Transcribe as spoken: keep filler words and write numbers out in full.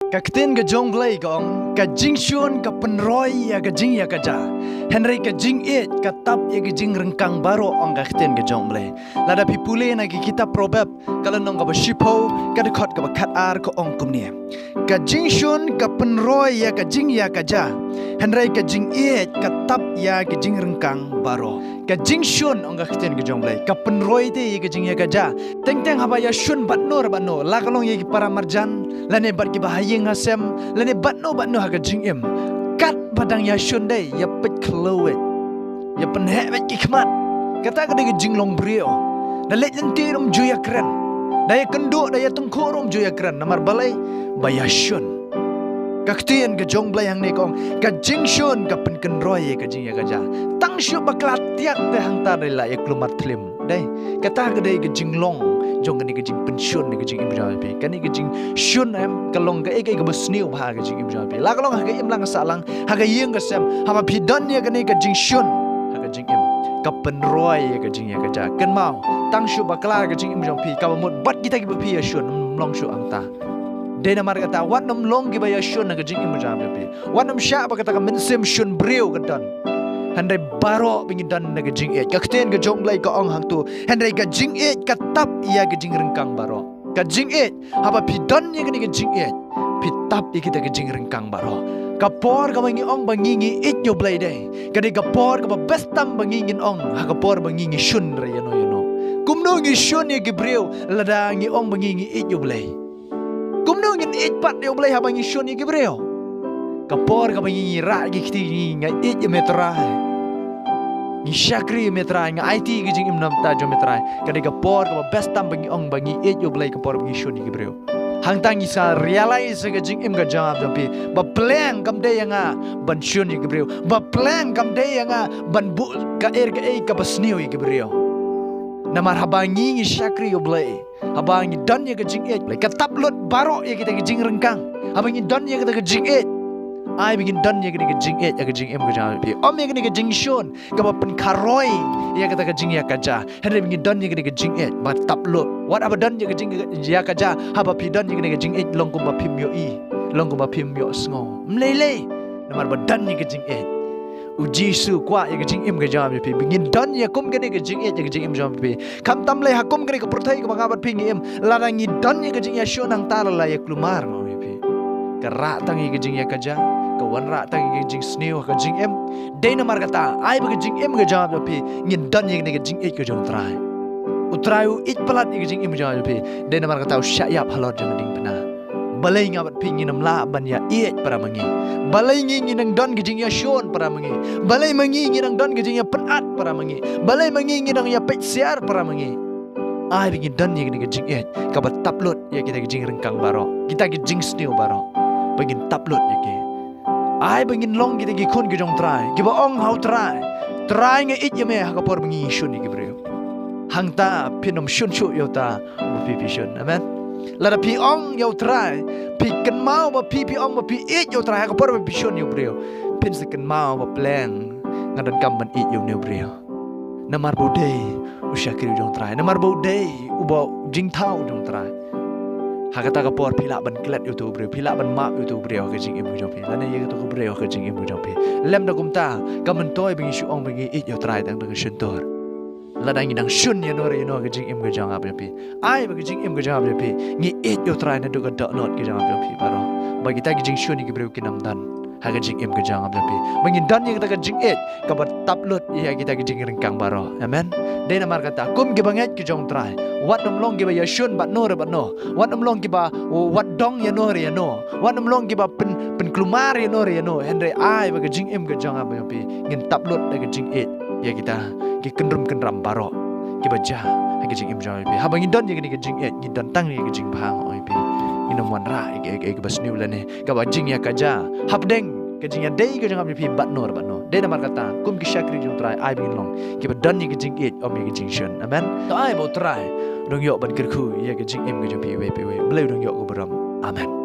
Ka ktien ka jong Blei ka ong, ka jingshun ka pynroi ïa ka jingïakajia, hynrei ka jingïeit ka tap ïa ka jingryngkang baroh, ong ka ktien ka jong Blei. Lada phi pule na ki kitab Proverb, ka lynnong kaba shiphew, ka dkhot kaba khatar, ka ong kumne: Ka jingshun ka pynroi ïa ka jingïakajia, hynrei ka jingïeit ka tap ïa ka jingryngkang baroh. Ka jingshun, ong ka ktien ka jong Blei, ka pynroi te ïa ka jingïakajia. Teng teng haba ïashun bad no re bad no, la ka long ïa ki para marjan, lane bad kiba ha ïing ha sem, lane bad no bad no ha ka jingim, katba dang ïashun dei, ïa peit khlawait, ïa pynheh beit ki khmat. Kata ka dei ka jinglong briew. Da leit lynti ruh ym ju ïakren, da ïakynduh, da ïatyngkhuh ruh ym ju ïakren. Namar balei? Ba ïashun. Ka ktien ka jong Blei hangne ka ong, ka jingshun ka pynkynroi ïa ka jingïakajia. Tang shu bakla tiak te hangta dei la ïa kulmar thlim. Dei, kata ka dei ka jinglong jong kane ka jingpynshun ïa ka jingim jong phi. Kane ka jingshun em, ka long kaei kaei kaba sniew bha ha ka jingim jong phi. La ka long ha ka imlang ka sahlang, ha ka ïing ka sem, haba phi don ïa kane ka jingshun ha ka jingim, ka pynroi ïa ka jingïakajia. Kynmaw, tang shu bakla ka jingim jong phi kaba mut bad kita kiba phi ïashun, ym long shuh hangta. Dei namar kata, wat nym long kiba ïashun ha ka jingim jong phi. Wat nym shah ba kata ka mynsiem shun briew ka don. Hynrei baroh ba ngi don na ka jingïeit. Ka ktien ka jong Blei ka ong hangto, hynrei ka jingïeit ka tap ïa ka jingryngkang baroh. Ka jingïeit, haba phi don ïa kane ka jingïeit, phi tap ïa kita ka jingryngkang baroh. Ka por kaba ngi ong ba ngi ngi ïeit ïa U Blei dei, ka dei ka por kaba best tam ba ngi ngin ong, ha ka por ba ngi ngi shun re ïano ïano. Kumno ngi shun ïa ki briew lada ngi ong ba ngi ngi ïeit ïa U Blei? Kumno ngin ïeit pat ïa U Blei haba ngi shun ïa ki briew? Ka por kaba ngi ngi rah ki kti ngi, nga ïeit ïa me Trai, ngi shakri ïa me Trai, nga aiti ka jingim na bynta jong me Trai, ka dei ka por kaba best tam ba ngi ong ba ngi ïeit ïa U Blei, ka por ba ngi shun ïa ki briew. Hangta ngi sa realize ha ka jingim ka jong nga jong phi ba pleng kam dei ïa nga ban shun ïa ki briew, ba pleng kam dei ïa nga ban buh kaei kaei kaba sniew ïa ki briew. Namar haba ngi ngi shakri ïa U Blei, haba ngi don ïa ka jingïeit, ka tap lut baroh ïa kita ka jingryngkang. Haba ngi don ïa kita ka jingïeit, ai ba ngin don ïa kane ka jingïeit ha ka jingim ka jong phi. Ym ïa kane ka jingshun kaba pynkharoi ïa kata ka jingïakajia, hynrei ba ngin don ïa kane ka jingïeit ba tap lut. Wat haba don ïa ka jingïakajia, haba phi don ïa kane ka jingïeit, long kumba phim ïohi, long kumba phim ïohsngew. Ym lei lei, namar ba don ïa ka jingïeit. U Jisu u kwah ïa ka jingim ka jong phi ba ngin don ïa kum kane ka jingïeit ha ka jingim jong phi. Khamtam lei ha kum kane ka pyrthei kaba nga bad phi ngi im, lada ngi don ïa ka jingïashun, hangta la la ïa kulmar, nga ong ïa phi. Ka rah tang ïa ka jingïakajia, ka wanrah tang ïa ka jingsniew ha ka jingim. Dei namar kata, ai ba ka jingim ka jong phi ngin don ïa kane ka jingïeit ka jong U Trai. U Trai u ïeit palat ïa ka jingim ka jong phi. Dei namar kata u shah ïap halor jong ka diengphna. Balei nga bad phi ngin ym lah ban ïa ïeit para ma ngi? Balei ngi ngi dang don ka jingïashun para ma ngi? Balei ma ngi ngi dang don ka jingïapynat para ma ngi? Balei ma ngi ngi dang ïapeit siar para ma ngi? Ai ba ngin don ïa kane ka jingïeit kaba tap lut ïa kita ki jingryngkang baroh, kita ki jingsniew baroh, ba ngin tap lut ïa ki. Ai ba ngin long kita ki khun ki jong U Trai, kiba ong ha U Trai, Trai nga ïeit ïa me, ha ka por ba ngi shun ïa ki briew. Hangta phin ym shun shuh ïa uta uba phi phi shun. Amen. Lada phi ong ïa U Trai, phi kynmaw ba phi phi ong ba phi ïeit ïa U Trai, ha ka por ba phi shun ïa u briew, phin sa kynmaw ba pleng nga donkam ban ïeit ïa une u briew. Namar ba u dei u shakri u jong U Trai, namar ba u dei uba jingthaw u jong U Trai. Ha kata ka por phi lah ban klet ïa uto u briew, phi lah ban map ïa uto u briew ha ka jingim ka jong phi, lane ïa uto u briew ha ka jingim ka jong phi. Lem da kumta, ka myntoi ba ngi shu ong ba ngi ïeit ïa U Trai tang da ka shyntur. Lada ngi dang shun ïano re ïano ha ka jingim ka jong nga bad jong phi, ai ba ka jingim ka jong nga bad jong phi, ngi ïeit ïa U Trai naduh ka dohnud ka jong nga bad jong phi baroh. Ba kita ki jingshun ïa ki briew kin ym don ha ka jingim ka jong nga bad jong phi. Ba ngin don ïa kita ka jingïeit kaba tap lut ïa kita ki jingryngkang baroh. Amen. Dei namar kata, kum kiba ngeit ki jong U Trai, wat nym long kiba ïashun bad no re bad no. Wat nym long kiba wat dong ïano re ïano. Wat nym long kiba pyn, pynkulmar ïano re ïano. Hynrei ai ba ka jingim ka jong nga bad jong phi ngin tap lut da ka jingïeit ïa kita ki kynrum kynram baroh kiba jia ha ka jingim jong phi. Haba ngin don ïa kane ka jingïeit, ngin don tang ïa ka jingbha, nga ong ïa phi. Ngin ym wanrah ïa ka, ïa ka, ïa kaba sniew lane kaba jingïakajia hapdeng ka jingïadei ka jong nga bad jong phi bad no re bad no. Dei namar kata, kum ki shakri jong U Trai, ai ba ngin long kiba don ïa ka jingïeit, ym ïa ka jingshun. Amen. To ai ba U Trai u dang ïoh ban kyrkhu ïa ka jingim ka jong phi iwei pa iwei. Blei u dang ïoh ka burom. Amen.